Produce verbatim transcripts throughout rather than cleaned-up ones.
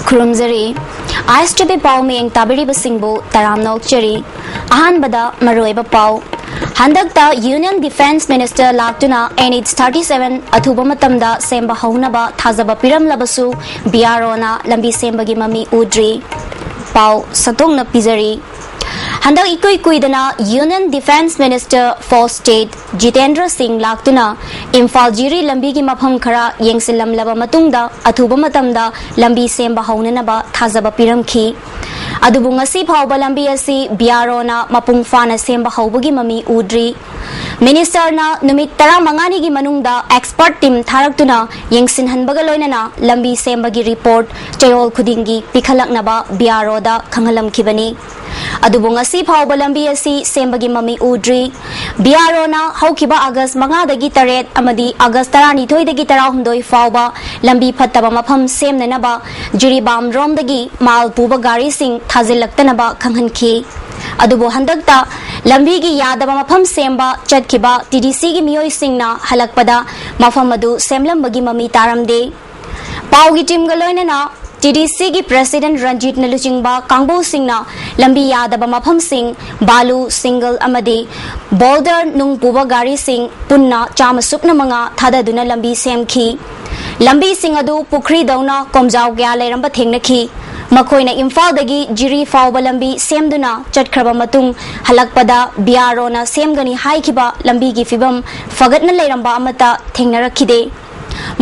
ꯈꯨꯔꯨꯝꯖꯔꯤ꯫ ꯑꯥꯏ ꯑꯦꯁ T V ꯄꯥꯎ ꯃꯤꯌꯦꯡ ꯇꯥꯕꯤꯔꯤꯕꯁꯤꯡꯕꯨ ꯇꯔꯥꯝꯅ ꯑꯣꯛꯆꯔꯤ꯫ ꯑꯍꯥꯟꯕꯗ ꯃꯔꯨꯑꯣꯏꯕ ꯄꯥꯎ꯫ ꯍꯟꯗꯛꯇ Union Defence Minister ꯂꯥꯛꯇꯨꯅ N H thirty seven ꯑꯊꯨꯕ ꯃꯇꯝꯗ ꯁꯦꯝꯕ ꯍꯧꯅꯕ ꯊꯥꯖꯕ ꯄꯤꯔꯝꯂꯕꯁꯨ B R O ꯅ ꯂꯝꯕꯤ ꯁꯦꯝꯕꯒꯤ ꯃꯃꯤ ꯎꯗ꯭ꯔꯤ꯫ ꯄꯥꯎ ꯁꯟꯗꯣꯛꯅ ꯄꯤꯖꯔꯤ꯫ ꯍꯟꯗꯛ ꯏꯀꯨꯏ ꯀꯨꯏꯗꯅ Union Defence Minister for State Jitendra ꯁꯤꯡ ꯂꯥꯛꯇꯨꯅ ꯏꯝꯐꯥꯜ ꯖꯤꯔꯤ ꯂꯝꯕꯤꯒꯤ ꯃꯐꯝ ꯈꯔ ꯌꯦꯡꯁꯤꯜꯂꯝꯂꯕ ꯃꯇꯨꯡꯗ ꯑꯊꯨꯕ ꯃꯇꯝꯗ ꯂꯝꯕꯤ ꯁꯦꯝꯕ ꯍꯧꯅꯅꯕ ꯊꯥꯖꯕ ꯄꯤꯔꯝꯈꯤ꯫ ꯑꯗꯨꯕꯨ ꯉꯁꯤ ꯐꯥꯎꯕ ꯂꯝꯕꯤ ꯑꯁꯤ B R O ꯅ ꯃꯄꯨꯡ ꯐꯥꯅ ꯁꯦꯝꯕ ꯍꯧꯕꯒꯤ ꯃꯃꯤ ꯎꯗ꯭ꯔꯤ꯫ Minister ꯅ ꯅꯨꯃꯤꯠ ꯇꯔꯥꯃꯉꯥꯅꯤꯒꯤ ꯃꯅꯨꯡꯗ expert team ꯊꯥꯔꯛꯇꯨꯅ ꯌꯦꯡꯁꯤꯟꯍꯟꯕꯒ ꯂꯣꯏꯅꯅ ꯂꯝꯕꯤ ꯁꯦꯝꯕꯒꯤ report ꯆꯌꯣꯜ ꯈꯨꯗꯤꯡꯒꯤ ꯄꯤꯈꯠꯂꯛꯅꯕ B R O ꯗ ꯈꯪꯍꯜꯂꯝꯈꯤꯕꯅꯤ꯫ ꯑꯗꯨꯕꯨ ꯉꯁꯤ ꯐꯥꯎꯕ ꯂꯝꯕꯤ ꯑꯁꯤ ꯁꯦꯝꯕꯒꯤ ꯃꯃꯤ ꯎꯗ꯭ꯔꯤ꯫ B R O ꯅ ꯍꯧꯈꯤꯕ ꯑꯥꯒꯁ ꯃꯉꯥꯗꯒꯤ ꯇꯔꯦꯠ ꯑꯃꯗꯤ ꯑꯥꯒꯁ ꯇꯔꯥꯅꯤꯊꯣꯏꯗꯒꯤ ꯇꯔꯥꯍꯨꯝꯗꯣꯏ ꯐꯥꯎꯕ ꯂꯝꯕꯤ ꯐꯠꯇꯕ ꯃꯐꯝ ꯁꯦꯝꯅꯅꯕ ꯖꯤꯔꯤꯕꯥꯝ ꯔꯣꯝꯗꯒꯤ ꯃꯥꯜ ꯄꯨꯕ ꯒꯥꯔꯤꯁꯤꯡ ꯊꯥꯖꯤꯜꯂꯛꯇꯅꯕ ꯈꯪꯍꯟꯈꯤ꯫ ꯑꯗꯨꯕꯨ ꯍꯟꯗꯛꯇ ꯂꯝꯕꯤꯒꯤ ꯌꯥꯗꯕ ꯃꯐꯝ ꯁꯦꯝꯕ ꯆꯠꯈꯤꯕ T D C ꯒꯤ ꯃꯤꯑꯣꯏꯁꯤꯡꯅ ꯍꯜꯂꯛꯄꯗ ꯃꯐꯝ ꯑꯗꯨ ꯁꯦꯝꯂꯝꯕꯒꯤ ꯃꯃꯤ ꯇꯥꯔꯝꯗꯦ꯫ ꯄꯥꯎꯒꯤ team ꯒ ꯂꯣꯏꯅꯅ T D C ꯒꯤ president ꯔꯟꯖꯤꯠꯅ ꯂꯨꯆꯤꯡꯕ ꯀꯥꯡꯕꯨꯁꯤꯡꯅ ꯂꯝꯕꯤ ꯌꯥꯗꯕ ꯃꯐꯝꯁꯤꯡ, ꯕꯥꯂꯨ, ꯁꯤꯡꯒꯜ ꯑꯃꯗꯤ ꯕꯣꯜꯗꯔ ꯅꯨꯡ ꯄꯨꯕ ꯒꯥꯔꯤꯁꯤꯡ ꯄꯨꯟꯅ ꯆꯥꯝꯃ ꯁꯨꯞꯅ ꯃꯉꯥ ꯊꯥꯗꯗꯨꯅ ꯂꯝꯕꯤ ꯁꯦꯝꯈꯤ꯫ ꯂꯝꯕꯤꯁꯤꯡ ꯑꯗꯨ ꯄꯨꯈ꯭ꯔꯤꯗꯧꯅ ꯀꯣꯝꯖꯥꯎ ꯀꯌꯥ ꯂꯩꯔꯝꯕ ꯊꯦꯡꯅꯈꯤ꯫ ꯃꯈꯣꯏꯅ ꯏꯝꯐꯥꯜꯗꯒꯤ ꯖꯤꯔꯤ ꯐꯥꯎꯕ ꯂꯝꯕꯤ ꯁꯦꯝꯗꯨꯅ ꯆꯠꯈ꯭ꯔꯕ ꯃꯇꯨꯡ ꯍꯜꯂꯛꯄꯗ B R O ꯅ ꯁꯦꯝꯒꯅꯤ ꯍꯥꯏꯈꯤꯕ ꯂꯝꯕꯤꯒꯤ ꯐꯤꯕꯝ ꯐꯒꯠꯅ ꯂꯩꯔꯝꯕ ꯑꯃꯠꯇ ꯊꯦꯡꯅꯔꯛꯈꯤꯗꯦ꯫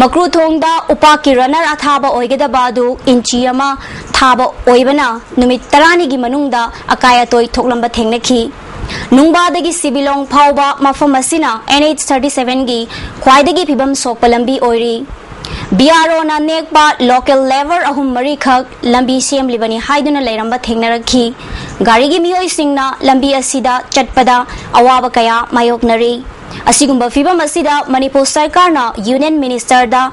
ꯃꯀ꯭ꯔꯨꯊꯣꯡꯗ ꯎꯄꯥꯛꯀꯤ runner ꯑꯊꯥꯕ ꯑꯣꯏꯒꯗꯕ ꯑꯗꯨ ꯏꯟꯆꯤ ꯑꯃ ꯊꯥꯕ ꯑꯣꯏꯕꯅ ꯅꯨꯃꯤꯠ ꯇꯔꯥꯅꯤꯒꯤ ꯃꯅꯨꯡꯗ ꯑꯀꯥꯏ ꯑꯇꯣꯏ ꯊꯣꯛꯂꯝꯕ ꯊꯦꯡꯅꯈꯤ꯫ ꯅꯨꯡꯕꯥꯗꯒꯤ ꯁꯤꯕꯤꯂꯣꯡ ꯐꯥꯎꯕ ꯃꯐꯝ ꯑꯁꯤꯅ N H thirty seven ꯒꯤ ꯈ꯭ꯋꯥꯏꯗꯒꯤ ꯐꯤꯕꯝ ꯁꯣꯛꯄ ꯂꯝꯕꯤ ꯑꯣꯏꯔꯤ꯫ B R O ꯅ ꯅꯦꯛꯄ local labour ꯑꯍꯨꯝ ꯃꯔꯤꯈꯛ ꯂꯝꯕꯤ ꯁꯦꯝꯂꯤꯕꯅꯤ ꯍꯥꯏꯗꯨꯅ ꯂꯩꯔꯝꯕ ꯊꯦꯡꯅꯔꯛꯈꯤ꯫ ꯒꯥꯔꯤꯒꯤ ꯃꯤꯑꯣꯏꯁꯤꯡꯅ ꯂꯝꯕꯤ ꯑꯁꯤꯗ ꯆꯠꯄꯗ ꯑꯋꯥꯕ ꯀꯌꯥ ꯃꯥꯌꯣꯛꯅꯔꯤ꯫ ꯑꯁꯤꯒꯨꯝꯕ ꯐꯤꯕꯝ ꯑꯁꯤꯗ ꯃꯅꯤꯄꯨꯔ ꯁꯔꯀꯥꯔꯅ Union Minister ꯗ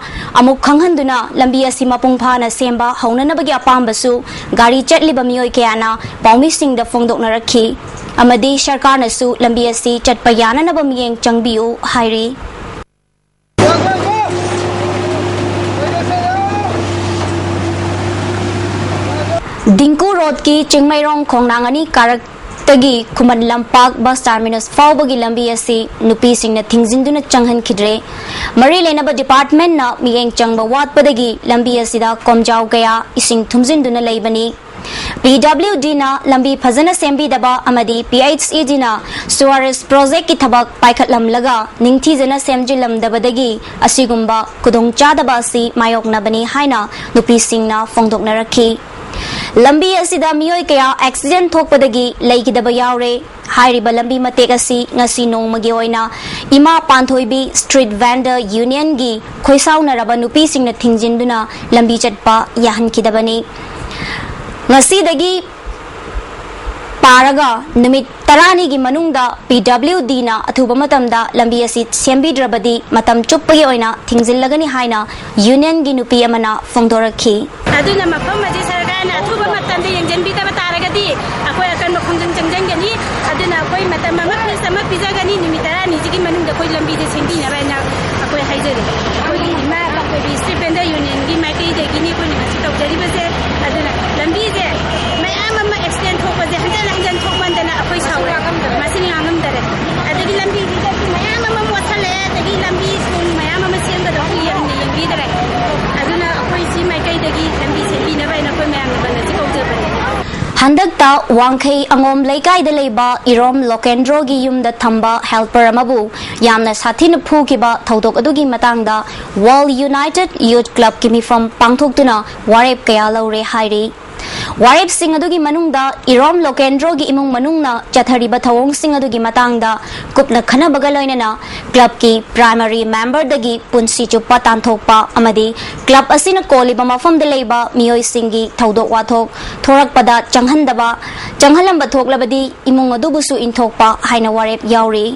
ꯑꯃꯨꯛ ꯈꯪꯍꯟꯗꯨꯅ ꯂꯝꯕꯤ ꯑꯁꯤ ꯃꯄꯨꯡ ꯐꯥꯅ ꯁꯦꯝꯕ ꯍꯧꯅꯅꯕꯒꯤ ꯑꯄꯥꯝꯕꯁꯨ ꯒꯥꯔꯤ ꯆꯠꯂꯤꯕ ꯃꯤꯑꯣꯏ ꯀꯌꯥꯅ ꯄꯥꯎꯃꯤꯁꯤꯡꯗ ꯐꯣꯡꯗꯣꯛꯅꯔꯛꯈꯤ ꯑꯃꯗꯤ ꯁꯔꯀꯥꯔꯅꯁꯨ ꯂꯝꯕꯤ ꯑꯁꯤ ꯆꯠꯄ ꯌꯥꯅꯅꯕ ꯃꯤꯠꯌꯦꯡ ꯆꯪꯕꯤꯌꯨ ꯍꯥꯏꯔꯤ꯫ ꯗꯤꯡꯀꯨ ꯔꯣꯗꯀꯤ ꯆꯤꯡꯃꯩꯔꯣꯡ ꯈꯣꯡꯅꯥꯡ ꯑꯅꯤ ꯀꯥꯔꯛꯇꯒꯤ ꯈꯨꯃꯟ ꯂꯝꯄꯥꯛ ꯕꯁ ꯇꯔꯃꯤꯅꯁ ꯐꯥꯎꯕꯒꯤ ꯂꯝꯕꯤ ꯑꯁꯤ ꯅꯨꯄꯤꯁꯤꯡꯅ ꯊꯤꯡꯖꯤꯟꯗꯨꯅ ꯆꯪꯍꯟꯈꯤꯗ꯭ꯔꯦ꯫ ꯃꯔꯤ ꯂꯩꯅꯕ ꯗꯤꯄꯥꯔꯠꯃꯦꯟꯠꯅ ꯃꯤꯠꯌꯦꯡ ꯆꯪꯕ ꯋꯥꯠꯄꯗꯒꯤ ꯂꯝꯕꯤ ꯑꯁꯤꯗ ꯀꯣꯝꯖꯥꯎ ꯀꯌꯥ ꯏꯁꯤꯡ ꯊꯨꯝꯖꯤꯟꯗꯨꯅ ꯂꯩꯕꯅꯤ꯫ ꯄꯤ ꯗꯕ꯭ꯂꯤꯎ ꯗꯤꯅ ꯂꯝꯕꯤ ꯐꯖꯅ ꯁꯦꯝꯕꯤꯗꯕ ꯑꯃꯗꯤ ꯄꯤ ꯑꯩꯆ ꯏ ꯗꯤꯅ ꯁꯨꯋꯥꯔꯦꯖ ꯄ꯭ꯔꯣꯖꯦꯛꯀꯤ ꯊꯕꯛ ꯄꯥꯏꯈꯠꯂꯝꯂꯒ ꯅꯤꯡꯊꯤꯖꯅ ꯁꯦꯝꯖꯤꯜꯂꯝꯗꯕꯗꯒꯤ ꯑꯁꯤꯒꯨꯝꯕ ꯈꯨꯗꯣꯡꯆꯥꯗꯕ ꯑꯁꯤ ꯃꯥꯌꯣꯛꯅꯕꯅꯤ ꯍꯥꯏꯅ ꯅꯨꯄꯤꯁꯤꯡꯅ ꯐꯣꯡꯗꯣꯛꯅꯔꯛꯈꯤ꯫ ꯂꯝꯕꯤ ꯑꯁꯤꯗ ꯃꯤꯑꯣꯏ ꯀꯌꯥ ꯑꯦꯛꯁꯤꯗꯦꯟꯠ ꯊꯣꯛꯄꯗꯒꯤ ꯂꯩꯈꯤꯗꯕ ꯌꯥꯎꯔꯦ꯫ ꯍꯥꯏꯔꯤꯕ ꯂꯝꯕꯤ ꯃꯇꯦꯛ ꯑꯁꯤ ꯉꯁꯤ ꯅꯣꯡꯃꯒꯤ ꯑꯣꯏꯅ ꯏꯃꯥ ꯄꯥꯟꯊꯣꯏꯕꯤ ꯁ꯭ꯇ꯭ꯔꯤꯠ ꯚꯦꯟꯗꯔ ꯌꯨꯅꯤꯌꯟꯒꯤ ꯈꯣꯏꯁꯥꯎꯅꯔꯕ ꯅꯨꯄꯤꯁꯤꯡꯅ ꯊꯤꯡꯖꯤꯟꯗꯨꯅ ꯂꯝꯕꯤ ꯆꯠꯄ ꯌꯥꯍꯟꯈꯤꯗꯕꯅꯤ꯫ ꯉꯁꯤꯗꯒꯤ ꯄꯥꯔꯒ ꯅꯨꯃꯤꯠ ꯇꯔꯥꯅꯤꯒꯤ ꯃꯅꯨꯡꯗ ꯄꯤ ꯗꯕ꯭ꯂꯤꯎ ꯗꯤꯅ ꯑꯊꯨꯕ ꯃꯇꯝꯗ ꯂꯝꯕꯤ ꯑꯁꯤ ꯁꯦꯝꯕꯤꯗ꯭ꯔꯕꯗꯤ ꯃꯇꯝ ꯆꯨꯞꯄꯒꯤ ꯑꯣꯏꯅ ꯊꯤꯡꯖꯤꯜꯂꯒꯅꯤ ꯍꯥꯏꯅ ꯌꯨꯅꯤꯌꯟꯒꯤ ꯅꯨꯄꯤ ꯑꯃꯅ ꯐꯣꯡꯗꯣꯔꯛꯈꯤ꯫ ꯑꯗꯨꯅ ꯃꯐꯝ ꯑꯁꯤ ꯁꯔꯀꯥꯔꯅ ꯑꯊꯨꯕ ꯃꯇꯝꯗ ꯌꯦꯡꯁꯤꯟꯕꯤꯗꯕ ꯇꯥꯔꯒꯗꯤ ꯑꯩꯈꯣꯏ ꯑꯀꯟꯕ ꯈꯣꯡꯖꯪ ꯆꯪꯁꯤꯟꯒꯅꯤ꯫ ꯑꯗꯨꯅ ꯑꯩꯈꯣꯏ ꯃꯇꯝ ꯑꯃ, ꯐꯤꯁ ꯑꯃ ꯄꯤꯖꯒꯅꯤ, ꯅꯨꯃꯤꯠ ꯇꯔꯥꯅꯤꯁꯤꯒꯤ ꯃꯅꯨꯡꯗ ꯑꯩꯈꯣꯏ ꯂꯝꯕꯤꯁꯦ ꯁꯦꯝꯕꯤꯅꯕ ꯍꯥꯏꯅ ꯑꯩꯈꯣꯏ ꯍꯥꯏꯖꯔꯤ꯫ ꯑꯩꯈꯣꯏꯒꯤ ꯏꯃꯥ ꯄꯥꯟꯊꯣꯏꯕꯤ ꯁ꯭ꯇ꯭ꯔꯤꯠ ꯚꯦꯟꯗꯔ ꯌꯨꯅꯤꯌꯟꯒꯤ ꯃꯥꯏꯀꯩꯗꯒꯤꯅꯤ ꯑꯩꯈꯣꯏꯅ ꯉꯁꯤ ꯇꯧꯖꯔꯤꯕꯁꯦ꯫ ꯑꯗꯨꯅ ꯂꯝꯕꯤꯁꯦ ꯃꯌꯥꯝ ꯑꯃ ꯑꯦꯛꯁꯤꯗꯦꯟꯠ ꯊꯣꯛꯄꯁꯦ ꯍꯟꯖꯟ ꯍꯟꯖꯟ ꯊꯣꯛꯃꯟꯗꯅ ꯑꯩꯈꯣꯏ ꯁꯥꯎꯔꯦ, ꯃꯁꯤꯡ ꯉꯥꯡꯉꯝꯗꯔꯦ꯫ ꯑꯗꯒꯤ ꯂꯝꯕꯤꯁꯤꯗꯁꯨ ꯃꯌꯥꯝ ꯑꯃ ꯃꯣꯠꯁꯜꯂꯛꯑꯦ, ꯑꯗꯒꯤ ꯂꯝꯕꯤ ꯊꯣꯡ ꯃꯌꯥꯝ ꯑꯃ ꯁꯦꯝꯒꯗꯕ ꯌꯥꯝꯅ ꯌꯦꯡꯕꯤꯗꯔꯦ꯫ ꯑꯗꯨꯅ ꯑꯩꯈꯣꯏ ꯁꯤ ꯃꯥꯏꯀꯩꯗꯒꯤ ꯂꯝꯕꯤ ꯁꯦꯝꯕꯤꯅꯕ ꯍꯥꯏꯅ ꯑꯩꯈꯣꯏ ꯃꯌꯥꯝꯅ ꯉꯝꯅꯁꯤ ꯀꯧꯖꯕꯅꯤ꯫ ꯍꯟꯗꯛꯇ ꯋꯥꯡꯈꯩ ꯑꯉꯣꯝ ꯂꯩꯀꯥꯏꯗ ꯂꯩꯕ ꯏꯔꯣꯝ ꯂꯣꯀꯦꯟꯗ꯭ꯔꯣꯒꯤ ꯌꯨꯝꯗ ꯊꯝꯕ ꯍꯦꯜꯄꯔ ꯑꯃꯕꯨ ꯌꯥꯝꯅ ꯁꯥꯊꯤꯅ ꯐꯨꯈꯤꯕ ꯊꯧꯗꯣꯛ ꯑꯗꯨꯒꯤ ꯃꯇꯥꯡꯗ ꯋꯥꯔꯜ ꯌꯨꯅꯥꯏꯇꯦꯗ ꯌꯨꯊ ꯀ꯭ꯂꯕꯀꯤ ꯃꯤꯐꯝ ꯄꯥꯡꯊꯣꯛꯇꯨꯅ ꯋꯥꯔꯦꯞ ꯀꯌꯥ ꯂꯧꯔꯦ ꯍꯥꯏꯔꯤ꯫ ꯋꯥꯔꯦꯞꯁꯤꯡ ꯑꯗꯨꯒꯤ ꯃꯅꯨꯡꯗ ꯏꯔꯣꯝ ꯂꯣꯀꯦꯟꯗ꯭ꯔꯣꯒꯤ ꯏꯃꯨꯡ ꯃꯅꯨꯡꯅ ꯆꯠꯊꯔꯤꯕ ꯊꯧꯑꯣꯡꯁꯤꯡ ꯑꯗꯨꯒꯤ ꯃꯇꯥꯡꯗ ꯀꯨꯞꯅ ꯈꯟꯅꯕꯒ ꯂꯣꯏꯅꯅ ꯀ꯭ꯂꯕꯀꯤ ꯄ꯭ꯔꯥꯏꯃꯔꯤ ꯃꯦꯝꯕꯔꯗꯒꯤ ꯄꯨꯟꯁꯤ ꯆꯨꯞꯄ ꯇꯥꯟꯊꯣꯛꯄ ꯑꯃꯗꯤ ꯀ꯭ꯂꯕ ꯑꯁꯤꯅ ꯀꯣꯜꯂꯤꯕ ꯃꯐꯝꯗ ꯂꯩꯕ ꯃꯤꯑꯣꯏꯁꯤꯡꯒꯤ ꯊꯧꯗꯣꯛ ꯋꯥꯊꯣꯛ ꯊꯣꯔꯛꯄꯗ ꯆꯪꯍꯟꯗꯕ, ꯆꯪꯍꯜꯂꯝꯕ ꯊꯣꯛꯂꯕꯗꯤ ꯏꯃꯨꯡ ꯑꯗꯨꯕꯨꯁꯨ ꯏꯟꯊꯣꯛꯄ ꯍꯥꯏꯅ ꯋꯥꯔꯦꯞ ꯌꯥꯎꯔꯤ꯫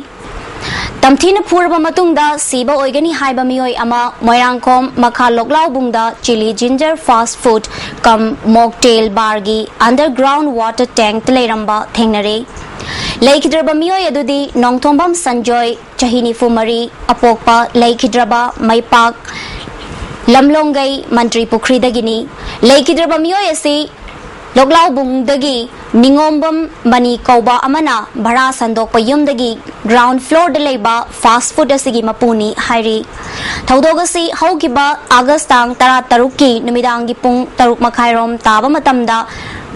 ꯇꯝꯊꯤꯅ ꯐꯨꯔꯕ ꯃꯇꯨꯡꯗ ꯁꯤꯕ ꯑꯣꯏꯒꯅꯤ ꯍꯥꯏꯕ ꯃꯤꯑꯣꯏ ꯑꯃ ꯃꯣꯏꯔꯥꯡꯈꯣꯝ ꯃꯈꯥ ꯂꯣꯛꯂꯥꯎꯕꯨꯡꯗ ꯆꯤꯂꯤ ꯖꯤꯟꯖꯔ ꯐꯥꯁꯠ ꯐꯨꯗ ꯀꯝ ꯃꯣꯛꯇꯦꯜ ꯕꯥꯔꯒꯤ ꯑꯟꯗꯔꯒ꯭ꯔꯥꯎꯟ ꯋꯥꯇꯔ ꯇꯦꯡꯛꯇ ꯂꯩꯔꯝꯕ ꯊꯦꯡꯅꯔꯦ꯫ ꯂꯩꯈꯤꯗ꯭ꯔꯕ ꯃꯤꯑꯣꯏ ꯑꯗꯨꯗꯤ ꯅꯣꯡꯊꯣꯝꯕꯝ ꯁꯟꯖꯣꯏ, ꯆꯍꯤ ꯅꯤꯐꯨ ꯃꯔꯤ, ꯑꯄꯣꯛꯄ ꯂꯩꯈꯤꯗ꯭ꯔꯕ ꯃꯩꯄꯥꯛ ꯂꯝꯂꯣꯡꯒꯩ ꯃꯟꯇ꯭ꯔꯤ ꯄꯨꯈ꯭ꯔꯤꯗꯒꯤꯅꯤ꯫ ꯂꯩꯈꯤꯗ꯭ꯔꯕ ꯃꯤꯑꯣꯏ ꯑꯁꯤ ꯂꯣꯛꯂꯥꯎꯕꯨꯡꯗꯒꯤ ꯅꯤꯉꯣꯝꯕꯝ ꯃꯅꯤ ꯀꯧꯕ ꯑꯃꯅ ꯚꯔꯥ ꯁꯟꯗꯣꯛꯄ ꯌꯨꯝꯗꯒꯤ ground floorꯗ ꯂꯩꯕ fast food ꯑꯁꯤꯒꯤ ꯃꯄꯨꯅꯤ ꯍꯥꯏꯔꯤ꯫ ꯊꯧꯗꯣꯛ ꯑꯁꯤ ꯍꯧꯈꯤꯕ ꯑꯥꯒꯁ ꯇꯥꯡ ꯇꯔꯥꯇꯔꯨꯛꯀꯤ ꯅꯨꯃꯤꯗꯥꯡꯒꯤ ꯄꯨꯡ ꯇꯔꯨꯛ ꯃꯈꯥꯏꯔꯣꯝ ꯇꯥꯕ ꯃꯇꯝꯗ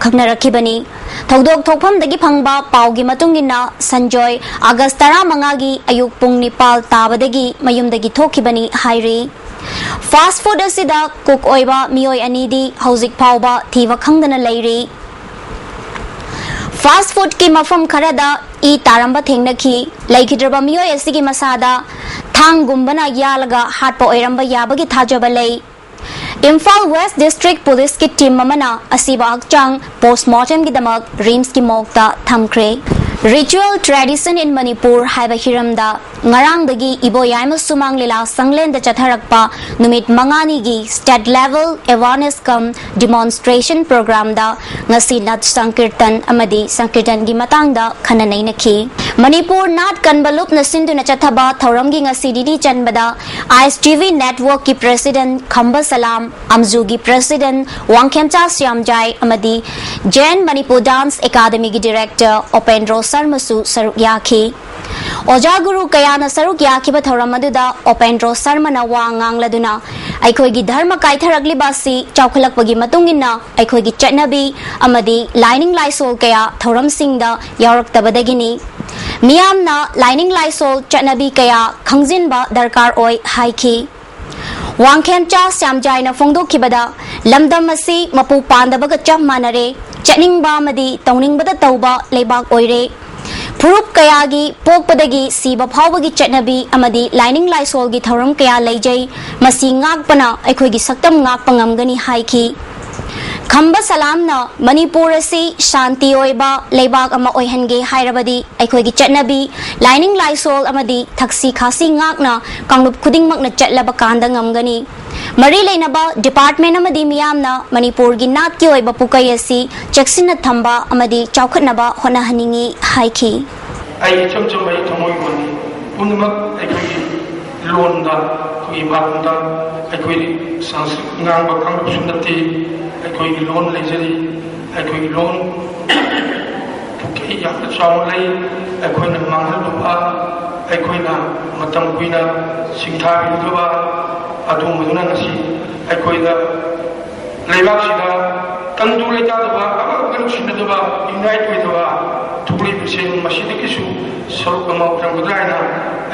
ꯈꯪꯅꯔꯛꯈꯤꯕꯅꯤ꯫ ꯊꯧꯗꯣꯛ ꯊꯣꯛꯐꯝꯗꯒꯤ ꯐꯪꯕ ꯄꯥꯎꯒꯤ ꯃꯇꯨꯡ ꯏꯟꯅ, ꯁꯟꯖꯣꯏ ꯑꯥꯒꯁ ꯇꯔꯥꯃꯉꯥꯒꯤ ꯑꯌꯨꯛ ꯄꯨꯡ ꯅꯤꯄꯥꯜ ꯇꯥꯕꯗꯒꯤ ꯃꯌꯨꯝꯗꯒꯤ ꯊꯣꯛꯈꯤꯕꯅꯤ ꯍꯥꯏꯔꯤ꯫ Fast food ꯑꯁꯤꯗ cook ꯑꯣꯏꯕ ꯃꯤꯑꯣꯏ ꯑꯅꯤꯗꯤ ꯍꯧꯖꯤꯛ ꯐꯥꯎꯕ ꯊꯤꯕ ꯈꯪꯗꯅ ꯂꯩꯔꯤ꯫ Fast foodꯀꯤ ꯃꯐꯝ ꯈꯔꯗ ꯏ ꯇꯥꯔꯝꯕ ꯊꯦꯡꯅꯈꯤ꯫ ꯂꯩꯈꯤꯗ꯭ꯔꯕ ꯃꯤꯑꯣꯏ ꯑꯁꯤꯒꯤ ꯃꯁꯥꯗ ꯊꯥꯡꯒꯨꯝꯕꯅ ꯌꯥꯜꯂꯒ ꯍꯥꯠꯄ ꯑꯣꯏꯔꯝꯕ ꯌꯥꯕꯒꯤ ꯊꯥꯖꯕ ꯂꯩ꯫ ꯏꯝꯐꯥꯜ West District Policeꯀꯤ team ꯑꯃꯅ ꯑꯁꯤꯕ ꯍꯛꯆꯥꯡ post mortemꯒꯤꯗꯃꯛ RIMSꯀꯤ morgueꯇ ꯊꯝꯈ꯭ꯔꯦ꯫ Ritual Tradition in Manipur ꯍꯥꯏꯕ ꯍꯤꯔꯝꯗ ꯉꯔꯥꯡꯗꯒꯤ ꯏꯕꯣꯌꯥꯏꯃ ꯁꯨꯃꯥꯡ ꯂꯤꯂꯥ ꯁꯪꯂꯦꯟꯗ ꯆꯠꯊꯔꯛꯄ ꯅꯨꯃꯤꯠ ꯃꯉꯥꯅꯤꯒꯤ state level awareness cum demonstration programꯗ ꯉꯁꯤ ꯅꯥꯠ ꯁꯪꯀꯤꯔꯇꯟ ꯑꯃꯗꯤ ꯁꯪꯀꯤꯔꯇꯟꯒꯤ ꯃꯇꯥꯡꯗ ꯈꯟꯅ ꯅꯩꯅꯈꯤ꯫ ꯃꯅꯤꯄꯨꯔ ꯅꯥꯠ ꯀꯟꯕ ꯂꯨꯞꯅ ꯁꯤꯟꯗꯨꯅ ꯆꯠꯊꯕ ꯊꯧꯔꯝꯒꯤ ꯉꯁꯤ ꯅꯤꯅꯤ ꯆꯟꯕꯗ ISTV networkꯀꯤ president ꯈꯝꯕ ꯁꯂꯥꯝ, ꯑꯝꯖꯨꯒꯤ president ꯋꯥꯡꯈꯦꯝꯆꯥ ꯁ꯭ꯌꯥꯝꯖꯥꯏ ꯑꯃꯗꯤ Jain Manipur Dance Academyꯒꯤ director ꯎꯄꯦꯟꯗ꯭ꯔꯣ ꯁꯔꯃꯁꯨ ꯁꯔꯨꯛ ꯌꯥꯈꯤ꯫ ꯑꯣꯖꯥ ꯒꯨꯔꯨ ꯀꯌꯥꯅ ꯁꯔꯨꯛ ꯌꯥꯈꯤꯕ ꯊꯧꯔꯝ ꯑꯗꯨꯗ ꯎꯄꯦꯟꯗ꯭ꯔꯣ ꯁꯔꯃꯅ ꯋꯥ ꯉꯥꯡꯂꯗꯨꯅ, ꯑꯩꯈꯣꯏꯒꯤ ꯙꯔꯃ ꯀꯥꯏꯊꯔꯛꯂꯤꯕ ꯑꯁꯤ ꯆꯥꯎꯈꯠꯂꯛꯄꯒꯤ ꯃꯇꯨꯡ ꯏꯟꯅ ꯑꯩꯈꯣꯏꯒꯤ ꯆꯠꯅꯕꯤ ꯑꯃꯗꯤ ꯂꯥꯏꯅꯤꯡ ꯂꯥꯏꯁꯣꯜ ꯀꯌꯥ ꯊꯧꯔꯝꯁꯤꯡꯗ ꯌꯥꯎꯔꯛꯇꯕꯗꯒꯤꯅꯤ꯫ ꯃꯤꯌꯥꯝꯅ ꯂꯥꯏꯅꯤꯡ ꯂꯥꯏꯁꯣꯜ ꯆꯠꯅꯕꯤ ꯀꯌꯥ ꯈꯪꯖꯤꯟꯕ ꯗꯔꯀꯥꯔ ꯑꯣꯏ ꯍꯥꯏꯈꯤ꯫ ꯋꯥꯡꯈꯦꯝꯆꯥ ꯁ꯭ꯌꯥꯝꯖꯥꯏꯅ ꯐꯣꯡꯗꯣꯛꯈꯤꯕꯗ, ꯂꯝꯗꯝ ꯑꯁꯤ ꯃꯄꯨ ꯄꯥꯟꯗꯕꯒ ꯆꯞ ꯃꯥꯟꯅꯔꯦ, ꯆꯠꯅꯤꯡꯕ ꯑꯃꯗꯤ ꯇꯧꯅꯤꯡꯕꯗ ꯇꯧꯕ ꯂꯩꯕꯥꯛ ꯑꯣꯏꯔꯦ꯫ ꯐꯨꯔꯨꯞ ꯀꯌꯥꯒꯤ ꯄꯣꯛꯄꯗꯒꯤ ꯁꯤꯕ ꯐꯥꯎꯕꯒꯤ ꯆꯠꯅꯕꯤ ꯑꯃꯗꯤ ꯂꯥꯏꯅꯤꯡ ꯂꯥꯏꯁꯣꯜꯒꯤ ꯊꯧꯔꯝ ꯀꯌꯥ ꯂꯩꯖꯩ, ꯃꯁꯤ ꯉꯥꯛꯄꯅ ꯑꯩꯈꯣꯏꯒꯤ ꯁꯛꯇꯝ ꯉꯥꯛꯄ ꯉꯝꯒꯅꯤ ꯍꯥꯏꯈꯤ꯫ ꯈꯝꯕ ꯁꯂꯥꯝꯅ ꯃꯅꯤꯄꯨꯔ ꯑꯁꯤ ꯁꯥꯟꯇꯤ ꯑꯣꯏꯕ ꯂꯩꯕꯥꯛ ꯑꯃ ꯑꯣꯏꯍꯟꯒꯦ ꯍꯥꯏꯔꯕꯗꯤ ꯑꯩꯈꯣꯏꯒꯤ ꯆꯠꯅꯕꯤ, ꯂꯥꯏꯅꯤꯡ ꯂꯥꯏꯁꯣꯜ ꯑꯃꯗꯤ ꯊꯛꯁꯤ ꯈꯥꯁꯤ ꯉꯥꯛꯅ ꯀꯥꯡꯂꯨꯞ ꯈꯨꯗꯤꯡꯃꯛꯅ ꯆꯠꯂꯕ ꯀꯥꯟꯗ ꯉꯝꯒꯅꯤ꯫ ꯃꯔꯤ ꯂꯩꯅꯕ department ꯑꯃꯗꯤ ꯃꯤꯌꯥꯝꯅ ꯃꯅꯤꯄꯨꯔꯒꯤ ꯅꯥꯠꯀꯤ ꯑꯣꯏꯕ ꯄꯨꯀꯩ ꯑꯁꯤ ꯆꯦꯛꯁꯤꯟꯅ ꯊꯝꯕ ꯑꯃꯗꯤ ꯆꯥꯎꯈꯠꯅꯕ ꯍꯣꯠꯅꯍꯟꯅꯤꯡꯏ ꯍꯥꯏꯈꯤ꯫ ꯑꯩ ꯏꯆꯝ ꯆꯝꯕ ꯑꯩ ꯊꯃꯣꯏ ꯀꯣꯟꯅꯤ꯫ ꯄꯨꯝꯅꯃꯛ ꯑꯩꯈꯣꯏꯒꯤ ꯂꯣꯟꯗ, ꯑꯩꯈꯣꯏꯒꯤ ꯏꯃꯥꯂꯣꯟꯗ, ꯑꯩꯈꯣꯏ ꯁꯪꯁꯀ꯭ꯔꯤꯠ ꯉꯥꯡꯕ ꯀꯥꯡꯂꯨꯞꯁꯨ ꯅꯠꯇꯦ꯫ ꯑꯩꯈꯣꯏꯒꯤ ꯂꯣꯟ ꯂꯩꯖꯔꯤ꯫ ꯑꯩꯈꯣꯏꯒꯤ ꯂꯣꯟ ꯄꯨꯈ꯭ꯔꯤ ꯌꯥꯝꯅ ꯆꯥꯎꯅ ꯂꯩ꯫ ꯑꯩꯈꯣꯏꯅ ꯃꯥꯡꯍꯜꯂꯨꯕ, ꯑꯩꯈꯣꯏꯅ ꯃꯇꯝ ꯀꯨꯏꯅ ꯁꯤꯡꯊꯥꯕꯤꯔꯨꯗꯕ ꯑꯗꯨꯒꯨꯝꯕꯗꯨꯅ ꯉꯁꯤ ꯑꯩꯈꯣꯏꯗ, ꯂꯩꯕꯥꯛꯁꯤꯗ ꯇꯪꯗꯨ ꯂꯩꯇꯥꯗꯕ, ꯑꯃꯒ ꯅꯨꯡꯁꯤꯅꯗꯕ, ꯌꯨꯅꯥꯏꯠ ꯑꯣꯏꯗꯕ ꯊꯣꯛꯂꯛꯏꯕꯁꯦ ꯃꯁꯤꯗꯒꯤꯁꯨ ꯁꯔꯨꯛ ꯑꯃ ꯑꯣꯏꯔꯝꯒꯗ꯭ꯔꯥ ꯍꯥꯏꯅ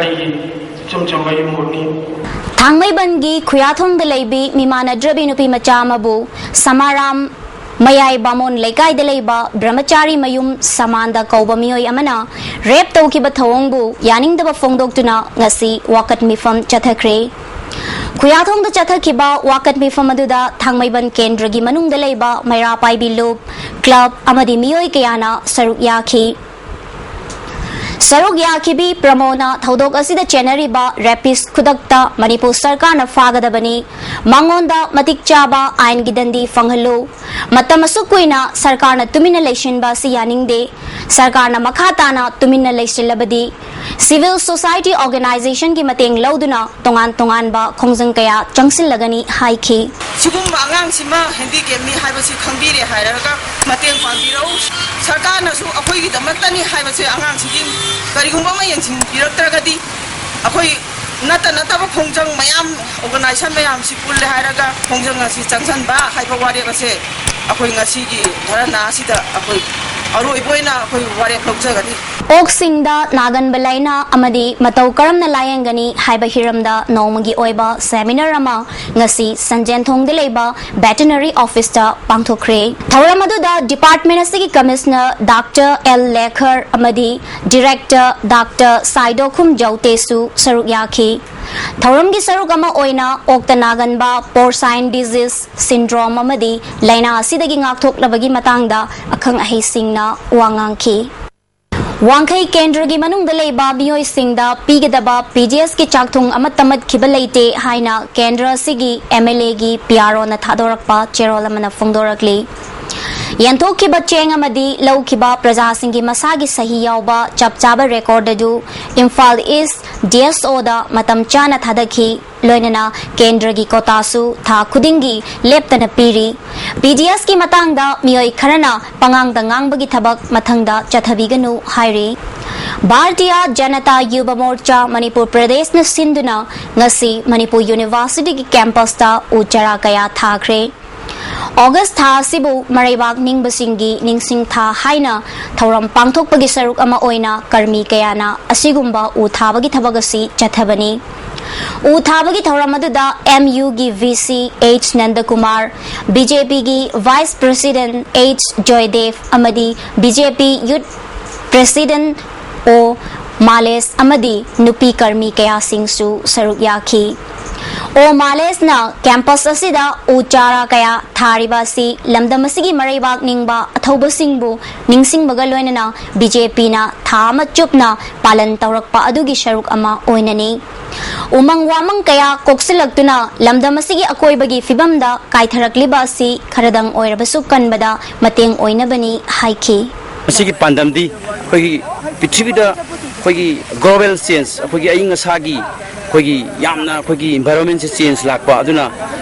ꯑꯩꯒꯤ ꯏꯆꯝ ꯆꯝꯕ ꯑꯩꯒꯤ ꯃꯣꯠꯅꯤ꯫ ꯊꯥꯡꯃꯩꯕꯟꯒꯤ ꯈꯨꯌꯥꯊꯣꯡꯗ ꯂꯩꯕꯤ ꯃꯤꯃꯥꯟꯅꯗ꯭ꯔꯕꯤ ꯅꯨꯄꯤ ꯃꯆꯥ ꯑꯃꯕꯨ ꯁꯃꯥꯔꯥꯝ ꯃꯌꯥꯏ ꯕꯥꯃꯣꯟ ꯂꯩꯀꯥꯏꯗ ꯂꯩꯕ ꯕ꯭ꯔꯍꯃꯆꯥꯔꯤ ꯃꯌꯨꯝ ꯁꯃꯥꯟꯗ ꯀꯧꯕ ꯃꯤꯑꯣꯏ ꯑꯃꯅ ꯔꯦꯞ ꯇꯧꯈꯤꯕ ꯊꯧꯑꯣꯡꯕꯨ ꯌꯥꯅꯤꯡꯗꯕ ꯐꯣꯡꯗꯣꯛꯇꯨꯅ ꯉꯁꯤ ꯋꯥꯀꯠ ꯃꯤꯐꯝ ꯆꯠꯊꯈ꯭ꯔꯦ꯫ ꯈꯨꯌꯥꯊꯣꯡꯗ ꯆꯠꯊꯈꯤꯕ ꯋꯥꯀꯠ ꯃꯤꯐꯝ ꯑꯗꯨꯗ ꯊꯥꯡꯃꯩꯕꯟ ꯀꯦꯟꯗ꯭ꯔꯒꯤ ꯃꯅꯨꯡꯗ ꯂꯩꯕ ꯃꯩꯔꯥ ꯄꯥꯏꯕꯤ ꯂꯨꯞ, ꯀ꯭ꯂꯕ ꯑꯃꯗꯤ ꯃꯤꯑꯣꯏ ꯀꯌꯥꯅ ꯁꯔꯨꯛ ꯌꯥꯈꯤ꯫ ꯁꯔꯨꯛ ꯌꯥꯈꯤꯕꯤ ꯄ꯭ꯔꯃꯣꯅ ꯊꯧꯗꯣꯛ ꯑꯁꯤꯗ ꯆꯦꯟꯅꯔꯤꯕ ꯔꯦꯄꯤꯁ ꯈꯨꯗꯛꯇ ꯃꯅꯤꯄꯨꯔ ꯁꯔꯀꯥꯔꯅ ꯐꯥꯒꯗꯕꯅꯤ, ꯃꯉꯣꯟꯗ ꯃꯇꯤꯛ ꯆꯥꯕ ꯑꯥꯏꯟꯒꯤ ꯗꯟꯗꯤ ꯐꯪꯍꯜꯂꯨ, ꯃꯇꯝ ꯑꯁꯨꯛ ꯀꯨꯏꯅ ꯁꯔꯀꯥꯔꯅ ꯇꯨꯃꯤꯟꯅ ꯂꯩꯁꯤꯟꯕ ꯑꯁꯤ ꯌꯥꯅꯤꯡꯗꯦ꯫ ꯁꯔꯀꯥꯔꯅ ꯃꯈꯥ ꯇꯥꯅ ꯇꯨꯃꯤꯟꯅ ꯂꯩꯁꯤꯜꯂꯕꯗꯤ civil society organization ꯒꯤ ꯃꯇꯦꯡ ꯂꯧꯗꯨꯅ ꯇꯣꯉꯥꯟ ꯇꯣꯉꯥꯟꯕ ꯈꯣꯡꯖꯪ ꯀꯌꯥ ꯆꯪꯁꯤꯜꯂꯒꯅꯤ ꯍꯥꯏꯈꯤ꯫ ꯁꯤꯒꯨꯝꯕ ꯑꯉꯥꯡꯁꯤꯃ ꯍꯦꯟꯗꯤꯀꯦꯞꯅꯤ ꯍꯥꯏꯕꯁꯤ ꯈꯪꯕꯤꯔꯦ ꯍꯥꯏꯔꯒ ꯃꯇꯦꯡ ꯄꯥꯡꯕꯤꯔꯛꯎ꯫ ꯁꯔꯀꯥꯔꯅꯁꯨ ꯑꯩꯈꯣꯏꯒꯤꯗꯃꯛꯇꯅꯤ ꯍꯥꯏꯕꯁꯦ ꯑꯉꯥꯡꯁꯤꯒꯤ ꯀꯔꯤꯒꯨꯝꯕ ꯑꯃ ꯌꯦꯡꯁꯤꯟꯕꯤꯔꯛꯇ꯭ꯔꯒꯗꯤ ꯑꯩꯈꯣꯏ ꯅꯠꯇ ꯅꯠꯇꯕ ꯈꯣꯡꯖꯪ ꯃꯌꯥꯝ, ꯑꯣꯔꯒꯅꯥꯏꯖꯦꯁꯟ ꯃꯌꯥꯝꯁꯤ ꯄꯨꯜꯂꯦ ꯍꯥꯏꯔꯒ ꯈꯣꯡꯖꯪ ꯑꯁꯤ ꯆꯪꯁꯤꯟꯕ ꯍꯥꯏꯕ ꯋꯥꯔꯦꯞ ꯑꯁꯦ ꯑꯩꯈꯣꯏ ꯉꯁꯤꯒꯤ ꯙꯔꯅꯥ ꯑꯁꯤꯗ ꯑꯩꯈꯣꯏ ꯑꯔꯣꯏꯕ ꯑꯣꯏꯅ ꯑꯩꯈꯣꯏ ꯋꯥꯔꯦꯞ ꯂꯧꯖꯒꯅꯤ꯫ ꯑꯣꯛꯁꯤꯡꯗ ꯅꯥꯒꯟꯕ ꯂꯥꯏꯅꯥ ꯑꯃꯗꯤ ꯃꯇꯧ ꯀꯔꯝꯅ ꯂꯥꯌꯦꯡꯒꯅꯤ ꯍꯥꯏꯕ ꯍꯤꯔꯝꯗ ꯅꯣꯡꯃꯒꯤ ꯑꯣꯏꯕ ꯁꯦꯃꯤꯅꯥꯔ ꯑꯃ ꯉꯁꯤ ꯁꯟꯖꯦꯟꯊꯣꯡꯗ ꯂꯩꯕ ꯚꯦꯇꯤꯅꯔꯤ ꯑꯣꯐꯤꯁꯇ ꯄꯥꯡꯊꯣꯛꯈ꯭ꯔꯦ꯫ ꯊꯧꯔꯝ ꯑꯗꯨꯗ ꯗꯤꯄꯥꯔꯠꯃꯦꯟ ꯑꯁꯤꯒꯤ ꯀꯃꯤꯁꯅꯔ ꯗꯥꯛꯇꯔ ꯑꯦꯜ ꯂꯦꯈꯔ ꯑꯃꯗꯤ ꯗꯤꯔꯦꯛꯇꯔ ꯗꯥꯛꯇꯔ ꯁꯥꯏꯗꯣꯈꯨꯝ ꯖꯧꯇꯦꯁꯨ ꯁꯔꯨꯛ ꯌꯥꯈꯤ꯫ ꯊꯧꯔꯝꯒꯤ ꯁꯔꯨꯛ ꯑꯃ ꯑꯣꯏꯅ ꯑꯣꯛꯇ ꯅꯥꯒꯟꯕ ꯄꯣꯔꯁꯥꯏꯟ ꯗꯤꯖꯤꯖ ꯁꯤꯟꯗ꯭ꯔꯣꯝ ꯑꯃꯗꯤ ꯂꯥꯏꯅꯥ ꯑꯁꯤꯗꯒꯤ ꯉꯥꯛꯊꯣꯛꯅꯕꯒꯤ ꯃꯇꯥꯡꯗ ꯑꯈꯪ ꯑꯍꯩꯁꯤꯡꯅ ꯋꯥ ꯉꯥꯡꯈꯤ꯫ ꯋꯥꯡꯈꯩ ꯀꯦꯟꯗ꯭ꯔꯒꯤ ꯃꯅꯨꯡꯗ ꯂꯩꯕ ꯃꯤꯑꯣꯏꯁꯤꯡꯗ ꯄꯤꯒꯗꯕ ꯄꯤ ꯗꯤ ꯑꯦꯁꯀꯤ ꯆꯥꯛꯊꯨꯡ ꯑꯃꯠꯇ ꯃꯠꯈꯤꯕ ꯂꯩꯇꯦ ꯍꯥꯏꯅ ꯀꯦꯟꯗ꯭ꯔ ꯑꯁꯤꯒꯤ ꯑꯦꯝ ꯑꯦꯜ ꯑꯦꯒꯤ ꯄꯤ ꯑꯥꯔ ꯑꯣꯅ ꯊꯥꯗꯣꯔꯛꯄ ꯆꯦꯔꯣꯜ ꯑꯃꯅ ꯐꯣꯡꯗꯣꯔꯛꯂꯤ꯫ ꯌꯦꯟꯊꯣꯛꯈꯤꯕ ꯆꯦꯡ ꯑꯃꯗꯤ ꯂꯧꯈꯤꯕ ꯄ꯭ꯔꯖꯥꯁꯤꯡꯒꯤ ꯃꯁꯥꯒꯤ ꯁꯍꯤ ꯌꯥꯎꯕ ꯆꯞ ꯆꯥꯕ ꯔꯦꯀꯣꯔꯗ ꯑꯗꯨ ꯏꯝꯐꯥꯜ ꯏꯁ ꯗꯤ ꯑꯦꯁ ꯑꯣꯗ ꯃꯇꯝ ꯆꯥꯅ ꯊꯥꯗꯈꯤ꯫ ꯂꯣꯏꯅꯅ ꯀꯦꯟꯗ꯭ꯔꯒꯤ ꯀꯣꯇꯥꯁꯨ ꯊꯥ ꯈꯨꯗꯤꯡꯒꯤ ꯂꯦꯞꯇꯅ ꯄꯤꯔꯤ꯫ ꯄꯤ ꯗꯤ ꯑꯦꯁꯀꯤ ꯃꯇꯥꯡꯗ ꯃꯤꯑꯣꯏ ꯈꯔꯅ ꯄꯉꯥꯡꯗ ꯉꯥꯡꯕꯒꯤ ꯊꯕꯛ ꯃꯊꯪꯗ ꯆꯠꯊꯕꯤꯒꯅꯨ ꯍꯥꯏꯔꯤ꯫ ꯚꯥꯔꯇꯤꯌ ꯖꯅꯇꯥ ꯌꯨꯕ ꯃꯣꯔꯆꯥ ꯃꯅꯤꯄꯨꯔ ꯄ꯭ꯔꯗꯦꯁꯅ ꯁꯤꯟꯗꯨꯅ ꯉꯁꯤ ꯃꯅꯤꯄꯨꯔ ꯌꯨꯅꯤꯚꯔꯁꯤꯇꯤꯒꯤ ꯀꯦꯝꯄꯁꯇ ꯎ ꯆꯥꯔꯥ ꯀꯌꯥ ꯊꯥꯈ꯭ꯔꯦ꯫ ꯑꯣꯒꯁ ꯊꯥ ꯑꯁꯤꯕꯨ ꯃꯔꯩꯕꯥꯛ ꯅꯤꯡꯕꯁꯤꯡꯒꯤ ꯅꯤꯡꯁꯤꯡ ꯊꯥ ꯍꯥꯏꯅ ꯊꯧꯔꯝ ꯄꯥꯡꯊꯣꯛꯄꯒꯤ ꯁꯔꯨꯛ ꯑꯃ ꯑꯣꯏꯅ ꯀꯔꯃꯤ ꯀꯌꯥꯅ ꯑꯁꯤꯒꯨꯝꯕ ꯎ ꯊꯥꯕꯒꯤ ꯊꯕꯛ ꯑꯁꯤ ꯆꯠꯊꯕꯅꯤ꯫ ꯎ ꯊꯥꯕꯒꯤ ꯊꯧꯔꯝ ꯑꯗꯨꯗ ꯑꯦꯝ ꯌꯨꯒꯤ V C H ꯅꯟꯗꯀꯨꯃꯥꯔ, B J ꯄꯤꯒꯤ ꯚꯥꯏꯁ ꯄ꯭ꯔꯦꯁꯤꯗꯦꯟꯠ ꯑꯩꯆ ꯖꯣꯏꯗꯦꯕ ꯑꯃꯗꯤ ꯕꯤ ꯖꯦ ꯄꯤ ꯌꯨꯊ ꯄ꯭ꯔꯦꯁꯤꯗꯦꯟꯠ ꯑꯣ ꯃꯥꯂꯦꯁ ꯑꯃꯗꯤ ꯅꯨꯄꯤ ꯀꯔꯃꯤ ꯀꯌꯥꯁꯤꯡꯁꯨ ꯁꯔꯨꯛ ꯌꯥꯈꯤ꯫ ꯑꯣ ꯃꯥꯂꯦꯁꯅ ꯀꯦꯝꯄꯁ ꯑꯁꯤꯗ ꯎ ꯆꯥꯔꯥ ꯀꯌꯥ ꯊꯥꯔꯤꯕ ꯑꯁꯤ ꯂꯝꯗꯝ ꯑꯁꯤꯒꯤ ꯃꯔꯩꯕꯥꯛ ꯅꯤꯡꯕ ꯑꯊꯧꯕꯁꯤꯡꯕꯨ ꯅꯤꯡꯁꯤꯡꯕꯒ ꯂꯣꯏꯅꯅ ꯕꯤ ꯖꯦ ꯄꯤꯅ ꯊꯥ ꯑꯃ ꯆꯨꯞꯅ ꯄꯥꯂꯟ ꯇꯧꯔꯛꯄ ꯑꯗꯨꯒꯤ ꯁꯔꯨꯛ ꯑꯃ ꯑꯣꯏꯅꯅꯤ꯫ ꯎꯃꯪ ꯋꯥꯃꯪ ꯀꯌꯥ ꯀꯣꯛꯁꯤꯜꯂꯛꯇꯨꯅ ꯂꯝꯗꯝ ꯑꯁꯤꯒꯤ ꯑꯀꯣꯏꯕꯒꯤ ꯐꯤꯕꯝꯗ ꯀꯥꯏꯊꯔꯛꯂꯤꯕ ꯑꯁꯤ ꯈꯔꯗꯪ ꯑꯣꯏꯔꯕꯁꯨ ꯀꯟꯕꯗ ꯃꯇꯦꯡ ꯑꯣꯏꯅꯕꯅꯤ ꯍꯥꯏꯈꯤ꯫ ꯃꯁꯤꯒꯤ ꯄꯥꯟꯗꯝꯗꯤ ꯑꯩꯈꯣꯏꯒꯤ ꯄ꯭ꯔꯤꯊꯤꯕꯤꯗ ꯑꯩꯈꯣꯏꯒꯤ ꯒ꯭ꯂꯣꯕꯦꯜ ꯆꯦꯟꯖ, ꯑꯩꯈꯣꯏꯒꯤ ꯑꯏꯪ ꯑꯁꯥꯒꯤ ꯑꯩꯈꯣꯏꯒꯤ ꯌꯥꯝꯅ ꯑꯩꯈꯣꯏꯒꯤ ꯏꯟꯚꯥꯏꯔꯣꯟꯃꯦꯟꯁꯦ ꯆꯦꯟꯖ ꯂꯥꯛꯄ, ꯑꯗꯨꯅ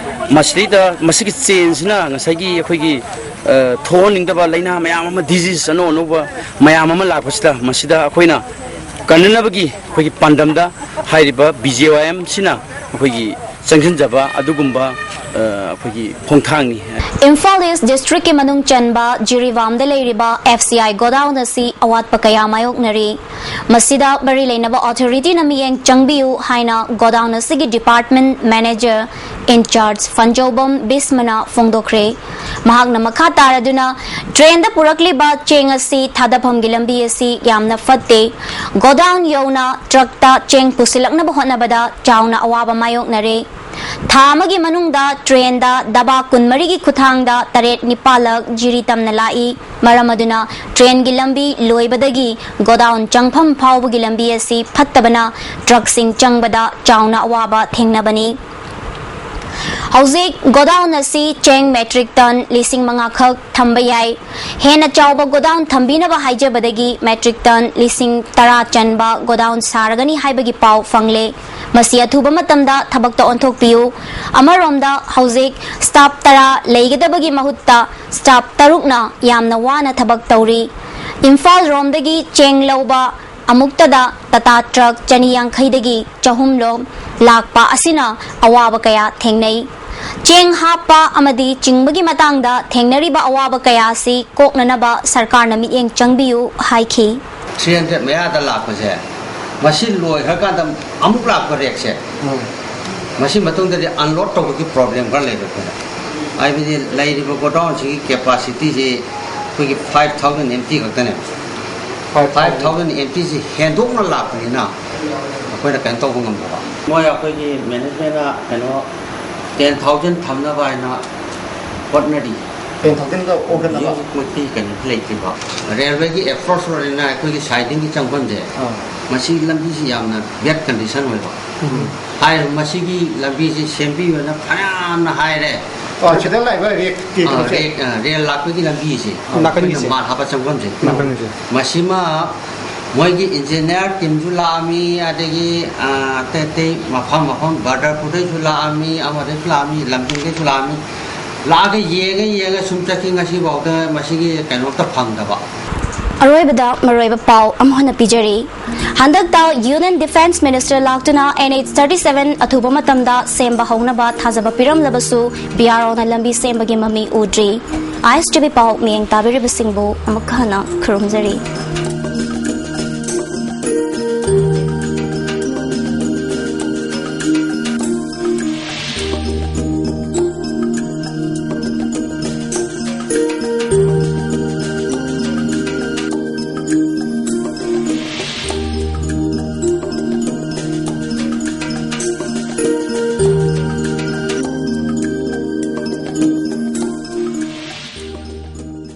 ꯃꯁꯤꯗꯩꯗ ꯃꯁꯤꯒꯤ ꯆꯦꯟꯖꯁꯤꯅ ꯉꯁꯥꯏꯒꯤ ꯑꯩꯈꯣꯏꯒꯤ ꯊꯣꯛꯍꯟꯅꯤꯡꯗꯕ ꯂꯥꯏꯅꯥ ꯃꯌꯥꯝ ꯑꯃ, ꯗꯤꯖꯤꯁ ꯑꯅꯧ ꯑꯅꯧꯕ ꯃꯌꯥꯝ ꯑꯃ ꯂꯥꯛꯄꯁꯤꯗ, ꯃꯁꯤꯗ ꯑꯩꯈꯣꯏꯅ ꯀꯟꯅꯅꯕꯒꯤ ꯑꯩꯈꯣꯏꯒꯤ ꯄꯥꯟꯗꯝꯗ ꯍꯥꯏꯔꯤꯕ ꯕꯤ ꯖꯦ ꯋꯥꯏ ꯑꯦꯝꯁꯤꯅ ꯑꯩꯈꯣꯏꯒꯤ ꯆꯪꯁꯤꯟꯖꯕ ꯑꯗꯨꯒꯨꯝꯕ ꯑꯩꯈꯣꯏꯒꯤ ꯈꯣꯡꯊꯥꯡꯅꯤ꯫ ꯏꯝꯐꯥꯜ ꯏꯁ ꯗꯤꯁꯇ꯭ꯔꯤꯛꯀꯤ ꯃꯅꯨꯡ ꯆꯟꯕ ꯖꯤꯔꯤꯕꯥꯝꯗ ꯂꯩꯔꯤꯕ ꯑꯦꯐ ꯁꯤ ꯑꯥꯏ ꯒꯣꯗꯥꯎꯟ ꯑꯁꯤ ꯑꯋꯥꯠꯄ ꯀꯌꯥ ꯃꯥꯌꯣꯛꯅꯔꯤ꯫ ꯃꯁꯤꯗ ꯃꯔꯤ ꯂꯩꯅꯕ ꯑꯣꯊꯣꯔꯤꯇꯤꯅ ꯃꯤꯠꯌꯦꯡ ꯆꯪꯕꯤꯌꯨ ꯍꯥꯏꯅ ꯒꯣꯗꯥꯎꯟ ꯑꯁꯤꯒꯤ ꯗꯤꯄꯥꯔꯠꯃꯦꯟꯠ ꯃꯦꯅꯦꯖꯔ ꯏꯟꯆꯥꯔꯖ ꯐꯟꯖꯧꯕꯝ ꯕꯤꯁꯃꯅ ꯐꯣꯡꯗꯣꯛꯈ꯭ꯔꯦ꯫ ꯃꯍꯥꯛꯅ ꯃꯈꯥ ꯇꯥꯔꯗꯨꯅ, ꯇ꯭ꯔꯦꯟꯗ ꯄꯨꯔꯛꯂꯤꯕ ꯆꯦꯡ ꯑꯁꯤ ꯊꯥꯗꯐꯝꯒꯤ ꯂꯝꯕꯤ ꯑꯁꯤ ꯌꯥꯝꯅ ꯐꯠꯇꯦ꯫ ꯒꯣꯗꯥꯎꯟ ꯌꯧꯅ ꯇ꯭ꯔꯛꯇ ꯆꯦꯡ ꯄꯨꯁꯤꯜꯂꯛꯅꯕ ꯍꯣꯠꯅꯕꯗ ꯆꯥꯎꯅ ꯑꯋꯥꯕ ꯃꯥꯌꯣꯛꯅꯔꯦ꯫ ꯊꯥ ꯑꯃꯒꯤ ꯃꯅꯨꯡꯗ ꯇ꯭ꯔꯦꯟꯗ ꯗꯕꯥ ꯀꯨꯟꯃꯔꯤꯒꯤ ꯈꯨꯠꯊꯥꯡꯗ ꯇꯔꯦꯠ ꯅꯤꯄꯥꯜꯂꯛ ꯖꯤꯔꯤ ꯇꯝꯅ ꯂꯥꯛꯏ꯫ ꯃꯔꯝ ꯑꯗꯨꯅ ꯇ꯭ꯔꯦꯟꯒꯤ ꯂꯝꯕꯤ ꯂꯣꯏꯕꯗꯒꯤ ꯒꯣꯗꯥꯎꯟ ꯆꯪꯐꯝ ꯐꯥꯎꯕꯒꯤ ꯂꯝꯕꯤ ꯑꯁꯤ ꯐꯠꯇꯕꯅ ꯇ꯭ꯔꯛꯁꯤꯡ ꯆꯪꯕꯗ ꯆꯥꯎꯅ ꯑꯋꯥꯕ ꯊꯦꯡꯅꯕꯅꯤ꯫ ꯍꯧꯖꯤꯛ ꯒꯣꯗꯥꯎꯟ ꯑꯁꯤ ꯆꯦꯡ ꯃꯦꯇ꯭ꯔꯤꯛ ꯇꯟ ꯂꯤꯁꯤꯡ ꯃꯉꯥ ꯈꯛ ꯊꯝꯕ ꯌꯥꯏ꯫ ꯍꯦꯟꯅ ꯆꯥꯎꯕ ꯒꯣꯗꯥꯎꯟ ꯊꯝꯕꯤꯅꯕ ꯍꯥꯏꯖꯕꯗꯒꯤ ꯃꯦꯇ꯭ꯔꯤꯛ ꯇꯟ ꯂꯤꯁꯤꯡ ꯇꯔꯥ ꯆꯟꯕ ꯒꯣꯗꯥꯎꯟ ꯁꯥꯔꯒꯅꯤ ꯍꯥꯏꯕꯒꯤ ꯄꯥꯎ ꯐꯪꯂꯦ꯫ ꯃꯁꯤ ꯑꯊꯨꯕ ꯃꯇꯝꯗ ꯊꯕꯛꯇ ꯑꯣꯟꯊꯣꯛꯄꯤꯌꯨ꯫ ꯑꯃꯔꯣꯝꯗ ꯍꯧꯖꯤꯛ ꯁ꯭ꯇꯥꯐ ꯇꯔꯥ ꯂꯩꯒꯗꯕꯒꯤ ꯃꯍꯨꯠꯇ ꯁ꯭ꯇꯥꯐ ꯇꯔꯨꯛꯅ ꯌꯥꯝꯅ ꯋꯥꯅ ꯊꯕꯛ ꯇꯧꯔꯤ꯫ ꯏꯝꯐꯥꯜ ꯔꯣꯝꯗꯒꯤ ꯆꯦꯡ ꯂꯧꯕ ꯑꯃꯨꯛꯇꯗ ꯇꯥꯇꯥ ꯇ꯭ꯔꯛ ꯆꯅꯤ ꯌꯥꯡꯈꯩꯗꯒꯤ ꯆꯍꯨꯝ ꯂꯣꯝ ꯂꯥꯛꯄ ꯑꯁꯤꯅ ꯑꯋꯥꯕ ꯀꯌꯥ ꯊꯦꯡꯅꯩ꯫ ꯆꯦꯡ ꯍꯥꯞꯄ ꯑꯃꯗꯤ ꯆꯤꯡꯕꯒꯤ ꯃꯇꯥꯡꯗ ꯊꯦꯡꯅꯔꯤꯕ ꯑꯋꯥꯕ ꯀꯌꯥ ꯑꯁꯤ ꯀꯣꯛꯅꯅꯕ ꯁꯔꯀꯥꯔꯅ ꯃꯤꯠꯌꯦꯡ ꯆꯪꯕꯤꯌꯨ ꯍꯥꯏꯈꯤ꯫ ꯊ꯭ꯔꯤ ꯍꯟꯗ꯭ꯔꯦꯗ ꯃꯌꯥꯗ ꯂꯥꯛꯄꯁꯦ, ꯃꯁꯤ ꯂꯣꯏꯈ꯭ꯔꯀꯥꯟꯗ ꯑꯃꯨꯛ ꯂꯥꯛꯄ ꯔꯦꯛꯁꯦ, ꯃꯁꯤ ꯃꯇꯨꯡꯗꯗꯤ ꯑꯟꯂꯣꯗ ꯇꯧꯕꯒꯤ ꯄ꯭ꯔꯣꯕ꯭ꯂꯦꯝ ꯈꯔ ꯂꯩꯕ ꯑꯩꯈꯣꯏꯅ꯫ ꯍꯥꯏꯕꯗꯤ ꯂꯩꯔꯤꯕ ꯒꯣꯗꯥꯎꯟꯁꯤꯒꯤ ꯀꯦꯄꯥꯁꯤꯇꯤꯁꯤ ꯑꯩꯈꯣꯏꯒꯤ ꯐꯥꯏꯚ ꯊꯥꯎꯖꯟ ꯑꯦꯝ ꯇꯤ ꯈꯛꯇꯅꯦꯕ꯫ ꯐꯥꯏꯚ ꯊꯥꯎꯖꯟ ꯑꯦꯝ ꯇꯤꯁꯤ ꯍꯦꯟꯗꯣꯛꯅ ꯂꯥꯛꯄꯅꯤꯅ ꯑꯩꯈꯣꯏꯅ ꯀꯩꯅꯣ ꯇꯧꯕ ꯉꯝꯗꯕ꯫ ꯃꯣꯏ ꯑꯩꯈꯣꯏꯒꯤ ꯃꯦꯅꯦꯖꯃꯦꯟꯅ ꯀꯩꯅꯣ ꯇꯦꯟ ꯊꯥꯎꯖꯟ ꯊꯝꯅꯕ ꯍꯥꯏꯅ ꯍꯣꯠꯅꯔꯤ꯫ ꯇꯦꯟ ꯊꯥꯎꯖꯟꯒ ꯑꯣꯟꯈꯠꯅꯕ꯫ ꯍꯧꯖꯤꯛꯃꯛꯇꯤ ꯀꯩꯅꯣ ꯂꯩꯇ꯭ꯔꯤꯕ꯫ ꯔꯦꯜꯋꯦꯒꯤ ꯑꯦꯄ꯭ꯔꯣꯆ ꯔꯣꯗꯅꯤꯅ ꯑꯩꯈꯣꯏꯒꯤ ꯁꯥꯏꯗꯤꯡꯒꯤ ꯆꯪꯐꯝꯁꯦ, ꯑꯥ꯫ ꯃꯁꯤ ꯂꯝꯕꯤꯁꯤ ꯌꯥꯝꯅ ꯕꯦꯗ ꯀꯟꯗꯤꯁꯟ ꯑꯣꯏꯕ꯫ ꯎꯝ꯫ ꯍꯥꯏꯔꯤꯕ ꯃꯁꯤꯒꯤ ꯂꯝꯕꯤꯁꯤ ꯁꯦꯝꯕꯤꯌꯨꯅ ꯐꯅꯌꯥꯝꯅ ꯍꯥꯏꯔꯦ꯫ ꯑꯣ, ꯁꯤꯗ ꯂꯥꯛꯏꯕ ꯔꯦꯛꯀꯤ ꯑꯥ, ꯀꯩꯅꯣꯁꯦ? ꯔꯦꯛ-, ꯑꯥ, ꯔꯦꯜ ꯂꯥꯛꯄꯒꯤ ꯂꯝꯕꯤꯁꯦ ꯅꯥꯀꯟꯒꯤꯁꯦ? ꯑꯩꯈꯣꯏꯅ ꯃꯥꯜ ꯍꯥꯞꯄ ꯆꯪꯐꯝꯁꯦ꯫ ꯅꯥꯀꯟꯒꯤꯁꯦ? ꯃꯁꯤꯃ ꯃꯣꯏꯒꯤ ꯏꯟꯖꯤꯅꯤꯌꯥꯔ ꯇꯤꯝꯁꯨ ꯂꯥꯛꯑꯝꯃꯤ, ꯑꯗꯒꯤ, ꯑꯥ, ꯑꯇꯩ ꯑꯇꯩ ꯃꯐꯝ ꯃꯐꯝ ꯕꯔꯗꯔꯄꯨꯔꯗꯩꯁꯨ ꯂꯥꯛꯑꯝꯃꯤ, ꯑꯃꯗꯩꯁꯨ ꯂꯥꯛꯑꯝꯃꯤ, ꯂꯝꯗꯤꯡꯗꯩꯁꯨ ꯂꯥꯛꯑꯝꯃꯤ꯫ ꯂꯥꯛꯑꯒ ꯌꯦꯡꯉ ꯌꯦꯡꯉ ꯁꯨꯝ ꯆꯠꯈꯤ꯫ ꯉꯁꯤꯐꯥꯎꯗ ꯃꯁꯤꯒꯤ ꯀꯩꯅꯣꯝꯇ ꯐꯪꯗꯕ꯫ ꯑꯔꯣꯏꯕꯗ ꯃꯔꯨꯑꯣꯏꯕ ꯄꯥꯎ ꯑꯃꯨꯛ ꯍꯟꯅ ꯄꯤꯖꯔꯤ꯫ ꯍꯟꯗꯛꯇ ꯌꯨꯅꯤꯌꯟ ꯗꯤꯐꯦꯟꯁ ꯃꯤꯅꯤꯁꯇꯔ ꯂꯥꯛꯇꯨꯅ ꯑꯦꯟ ꯑꯩꯆ ꯊꯥꯔꯇꯤ ꯁꯚꯦꯟ ꯑꯊꯨꯕ ꯃꯇꯝꯗ ꯁꯦꯝꯕ ꯍꯧꯅꯕ ꯊꯥꯖꯕ ꯄꯤꯔꯝꯂꯕꯁꯨ ꯕꯤ ꯑꯥꯔ ꯑꯣꯅ ꯂꯝꯕꯤ ꯁꯦꯝꯕꯒꯤ ꯃꯃꯤ ꯎꯗ꯭ꯔꯤ꯫ ꯑꯥꯏ ꯑꯦꯁ ꯇꯤ ꯚꯤ ꯄꯥꯎ ꯃꯤꯠꯌꯦꯡ ꯇꯥꯕꯤꯔꯤꯕꯁꯤꯡꯕꯨ ꯑꯃꯨꯛ ꯍꯟꯅ ꯈꯨꯔꯨꯝꯖꯔꯤ꯫